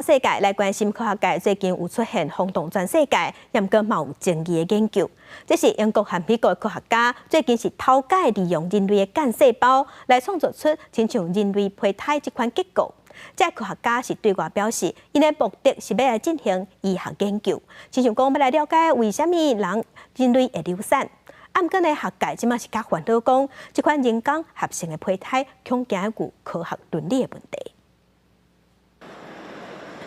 世界來關心科學界最近有出現轟動全世界，毋過嘛有爭議的研究。這是英國和美國的科學家最近是頭擺利用人類的幹細胞來創造出親像人類胚胎這款結構。這科學家是對外表示，𪜶的目的是欲來進行醫學研究，親像講欲來了解為啥物人類會流產。啊，毋過呢，學界這馬是較煩惱講，這款人工合成的胚胎恐驚有科學倫理的問題。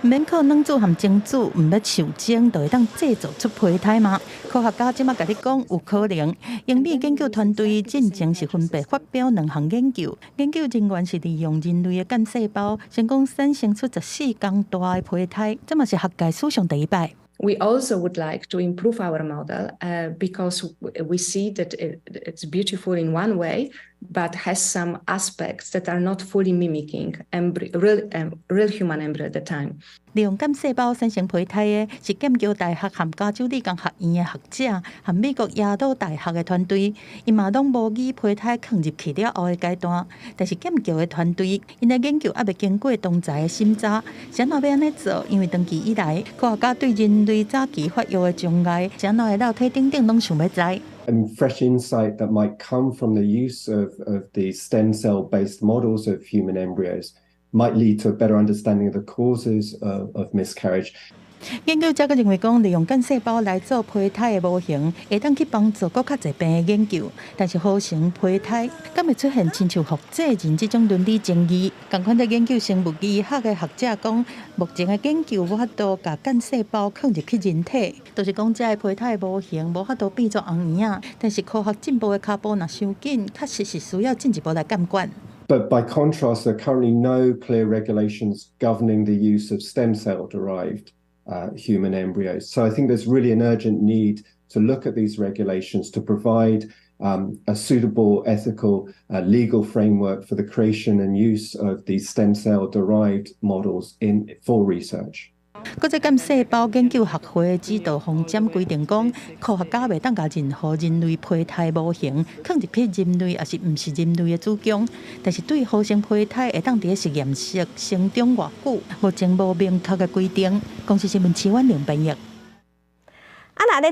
毋免靠卵子和精子，毋欲受精，就會當製造出胚胎嗎？科學家這馬共你講有可能。英美研究團隊進前是分別發表兩項研究，研究人員是利用人類的幹細胞，成功產生出14公大的胚胎，這嘛是學界史上第一擺。 We also would like to improve our model because we see that it's beautiful in one way, but has some aspects that are not fully mimicking real human embryo at the time. 利用幹細胞產生胚胎的是劍橋大學和加州理工學院的學者，和美國耶魯大學的團隊，𪜶嘛攏模擬胚胎囥入去了後的階段。但是劍橋的團隊，𪜶的研究猶未經過同儕的審查，是按怎欲按呢做？因為長期以來，科學家對人類早期發育的障礙、怎樣的老體等等，攏想欲知。 And fresh insight that might come from the use of the stem cell-based models of human embryos might lead to a better understanding of the causes of miscarriage. 研究者閣認為講，利用幹細胞來做胚胎的模型，會當去幫助閣較濟病的研究。但是合成胚胎敢會出現親像複製人這種倫理爭議？仝款佇研究生物醫學的學者講，目前的研究無法度共幹細胞囥入去人體，就是講這个胚胎的模型無法度變做紅嬰仔。但是科學進步的跤步若傷緊，確實是需要進一步來監管。 But by contrast, there are currently no clear regulations governing the use of stem cell-derived human embryos. So I think there's really an urgent need to look at these regulations to provide a suitable ethical, legal framework for the creation and use of these stem cell-derived models for research. 國際幹細胞研究學會指導方針規定講，科學家袂當共任何人類胚胎模型囥入去人類，抑是毋是人類的子宮。但是對合成胚胎會當佇咧實驗室生長偌久，目前無明確的規定。公視新聞徐婉玲編譯。啊，若咧。